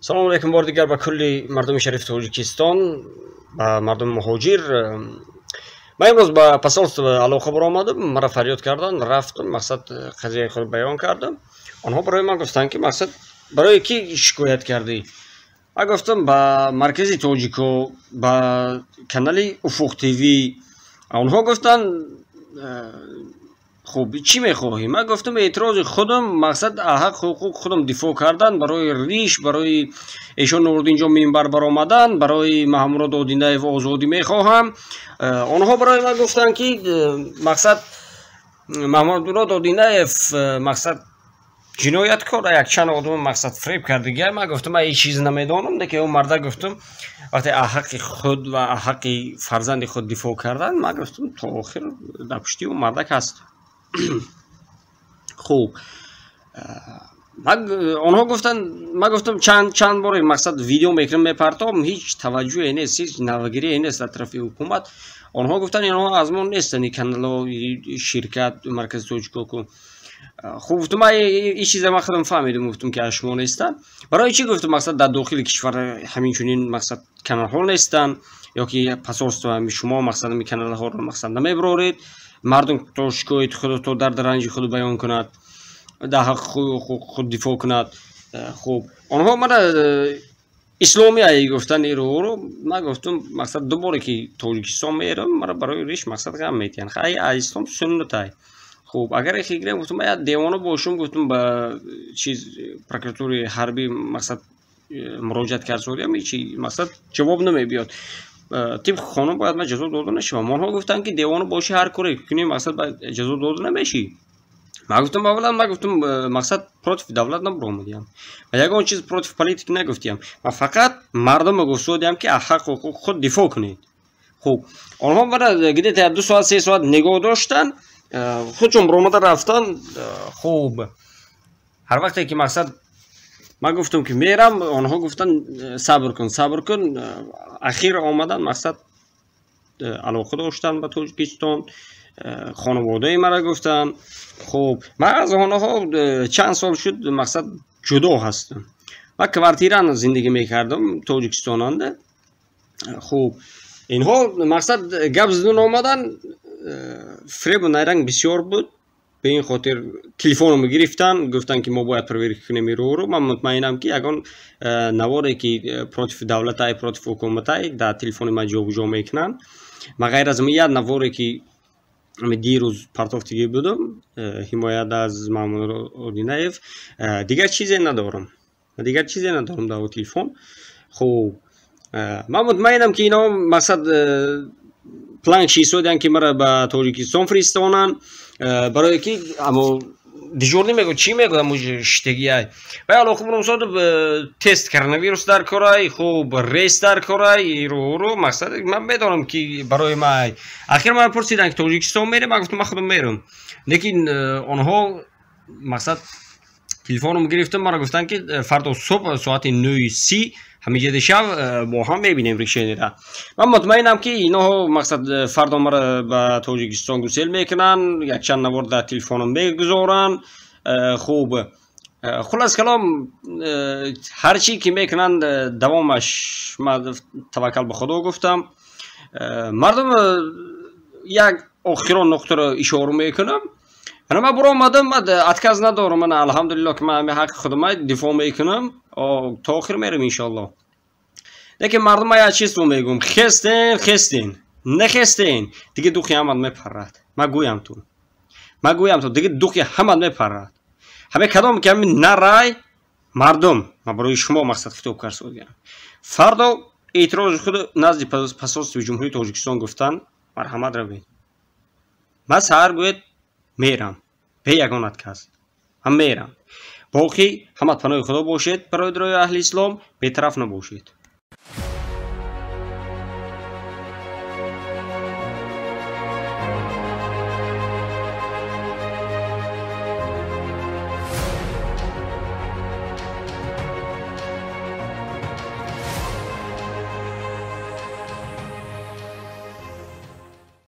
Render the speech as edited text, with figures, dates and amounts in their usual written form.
Салому алейкум бори дигар ба кулли мардуми шарифи Тоҷикистон, ба мардуми муҳоҷир. Ман имрӯз ба посольство алоқа баромадам, маро фарёд карданд, рафтам, мақсад қазияи худ баён кардам. Онҳо барои ман гуфтанд, ки мақсад барои кӣ шикоят кардӣ? Ман гуфтам ба Маркази Тоҷико, ба канали Уфуқ ТВ. Онҳо гуфтанд, хуб, чӣ мехоҳӣ? Ман гуфтам эътирози худам, мақсад ҳақ ҳуқуқ худам дифоъ кардан барои риш, барои эшон Нуриддинҷон минбар баромадан, барои Маҳмурод Одинаев озодӣ мехоҳам. Онҳо барои ман гуфтанд, ки мақсад Маҳмурод Одинаев мақсад ҷинояткор, якчанд одам мақсад фиреб кардагия. Ман гуфтам ман ҳеҷ чиз намедонам, лекин он марда гуфтам вақте ҳаққи худ ва ҳаққи фарзанди худ дифоъ кардан, ман гуфтам то охир дар пушти он мардак ҳаст. Хуб, онҳо гуфтанд, ман гуфтам чанд бор мақсад видео мекунам, мепартом, ҳеҷ таваҷҷӯҳе нест, ҳеҷ навагирие нест аз тарафи ҳукумат. Онҳо гуфтанд инҳо аз мо нестанд, ин каналҳо, ширкат Маркази Тоҷикоку. Хуб, гуфтам ман ин чиза ман худам фаҳмидам, гуфтам ки аз шумо нестанд. Барои чӣ гуфтам мақсад дар дохили кишвар ҳамин чунин мақсад каналҳо нестанд, ё ки посольство шумо мақсад ҳамин каналҳоро мақсад намебароред, мардум то шикояти худ, то дарду ранҷи худ баён кунад, дар ҳақ худ дифоъ кунад. Хуб, онҳо мана исломия гуфтанд ироро. Ман гуфтам мақсад ду боре ки Тоҷикистон мерам, мара барои риш мақсад ғам метиҳанд. Хай, ислом суннатай. Хуб, агар эхи гирем, гуфтам ман як девона бошам, гуфтам ба чиз прокуратураи ҳарбӣ мақсад муроҷиат кард, ҳечи мақсад ҷавоб намебиёд. Тибқи қонун бояд ман ҷазо дода нашавам. Онҳо гуфтанд, ки девона бошӣ, ҳар коре кунӣ, мақсад ҷазо дода намешӣ. Ман гуфтам аввалан, ман гуфтам мақсад против давлат набаромадиям ва ягон чиз против политик нагуфтиям, ман фақат мардумро гуфтодиям, ки аз ҳақ ҳуқуқ худ дифоъ кунед. Хуб, онҳо мара где-то 2 соат, 3 соат нигоҳ доштанд, худшон баромада рафтанд. Хуб, ҳар вақте ки мақсад ман гуфтам, ки мерам, онҳо гуфтанд сабр кун, сабр кун. Ахир омадан, мақсад алоқа доштанд ба Тоҷикистон, хонаводаи мара гуфтанд. Хуб, ман аз онҳо чанд сол шуд мақсад ҷудо ҳастам, ман квартиран зиндагӣ мекардам Тоҷикистонанда. Хуб, инҳо мақсад гап задан омадан, фиребу найранг бисёр буд. Ба ин хотир телефономо гирифтанд, гуфтанд, ки мо бояд проверка кунем ироро. Ман мутмаинам, ки ягон наворе, ки против давлатай, против ҳукуматай, дар телефони ман ҷобуҷо мекунанд. Ман ғайр аз як наворе, ки дирӯз партофтагӣ будам, ҳимоят аз Маҳмуд Одинаев, дигар чизе надорам, дигар чизе надорам дар телефон. Хуб, ман мутмаинам, ки ино мақсад план чизодиан, ки мара ба Тоҷикистон фиристонанд, барое ки амо дежурный мегӯ, чӣ мегӯ, амо штегиай вай алоқа бурумсод, тест коронавирус дар корай, хуб, рейс дар корай, ироро. Мақсад ман медонам, ки барои ман ахир ман пурсиданд, ки Тоҷикистон мерем, ман гуфтам ман худам мерам. Лекин онҳо мақсад телефоном гирифтам, мара гуфтанд, ки фардо субҳ соати 9:30 ҳамиҷаде шав, бо ҳам мебинем решениера. Ман мутмаинам, ки иноҳо мақсад фардо мара ба Тоҷикистон гусел мекунанд, якчанд навор дар телефоном мегузоранд. Хуб, хулас калом, ҳар чӣ ки мекунанд, давомаш ман таваккал ба Худо гуфтам. Мардум, як охирон нуқтаро ишора мекунам. Ана ман баромадам, ман отказ надорам, ман алҳамдулилло, ки ман ҳами ҳаққи худам дифоъ мекунам, то охир мерам, иншоалло. Лекин мардум, ман як чизро мегӯм: хестен, хестен, нехестен, дига духи ҳамат мепарад. Ман гӯям ту, ман гӯям ту, дига духи ҳамат мепарад. Ҳаме кадом ки ҳами нарай мардум, ман барои шумо мақсад хитоб карсодиям, фардо эътирози худ назди посольстви Ҷумҳурии Тоҷикистон гуфтан, марҳамат, равед. Ман саҳар гӯяд мерам, бе ягон отказ ман мерам. Боқӣ ҳамат паноҳи Худо бошед, бародарои аҳли ислом, бетараф набошед.